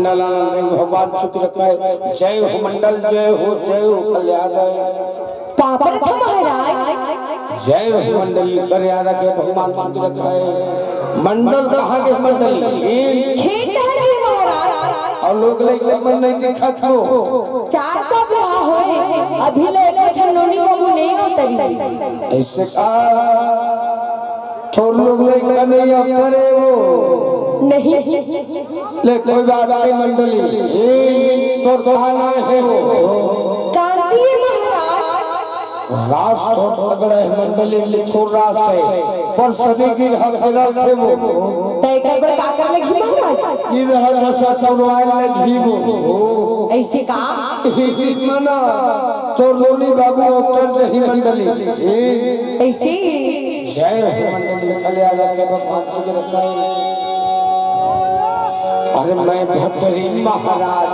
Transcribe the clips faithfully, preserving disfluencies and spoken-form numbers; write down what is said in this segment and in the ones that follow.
मंडल आनंद रहे, भगवान सुख रखे। जय हो मंडल, जय हो, जय हो कल्याण। पापड़ था महाराज। जय हो मंडल, कल्याण रखे, भगवान सुख रखे। मंडल कहाँ के मंडल? खेत हर के महाराज। अउ लोग लइका मन नहीं दिखत हो। चार सौ बिहाव होए, अभी ले एक झन नोनी बाबू नहीं उतरी। ऐसे का? तोर लोग लइका नहीं अवतरे हो। नहीं। ले, कोई बात नहीं मंडली। ए, तोर कहाँ नाम हे हो? कांति हे महाराज। रास तो तगड़ा हे मंडली, मिथुन रास हे, पर सभी की हक रखे वो। तय कर बड़ का कर लगी महाराज? ये रहा दशा सुनवाए लगी वो। ऐसे का? मना, तोर नोनी बाबू अवतर जही मंडली। ऐसे? जय हो मंडली, कल्याण के भगवान सुख रखे। अरे मैं भट्टरी महाराज,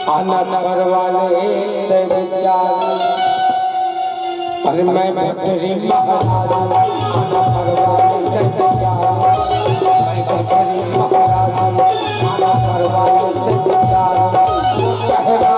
आना करवा ले ते विचार। अरे मैं भट्टरी महाराज, आना करवा ले ते विचार। मैं भट्टरी महाराज, आना करवा ले ते विचार। कहना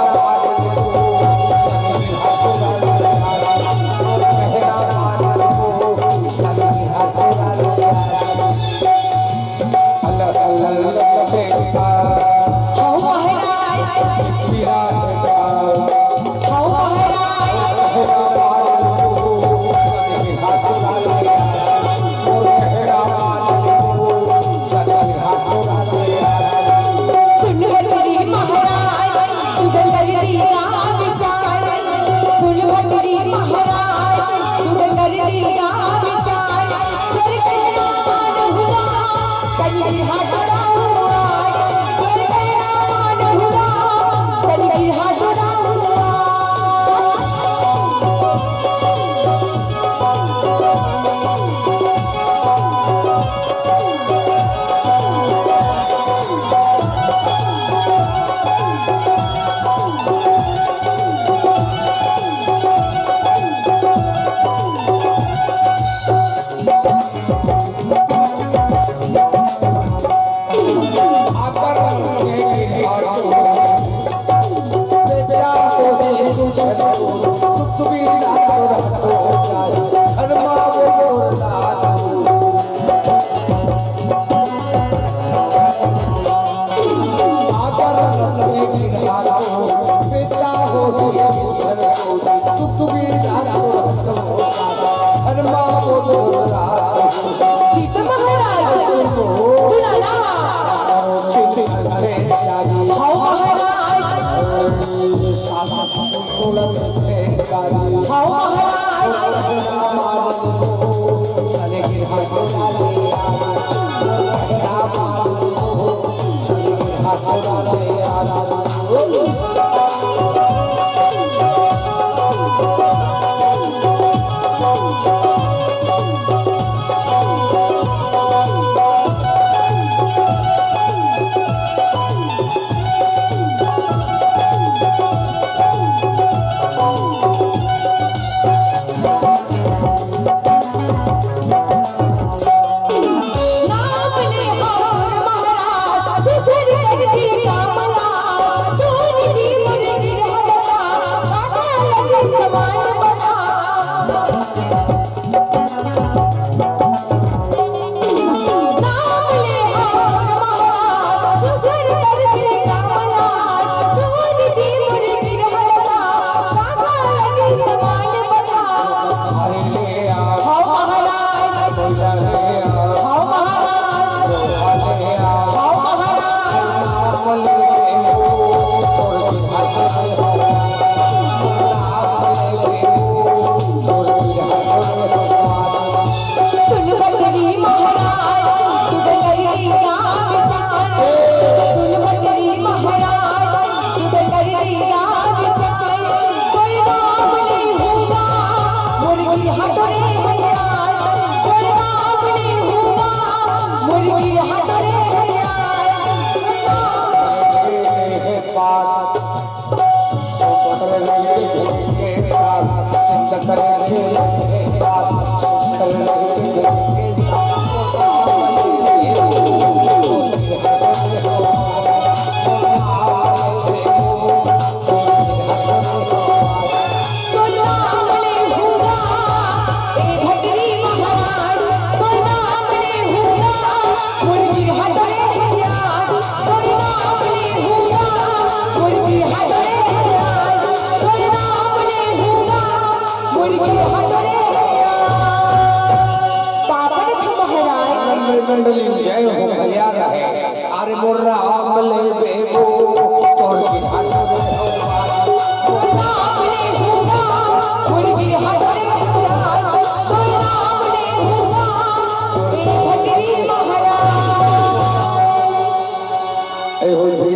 जय हो भैया रहे। अरे मोर राम ले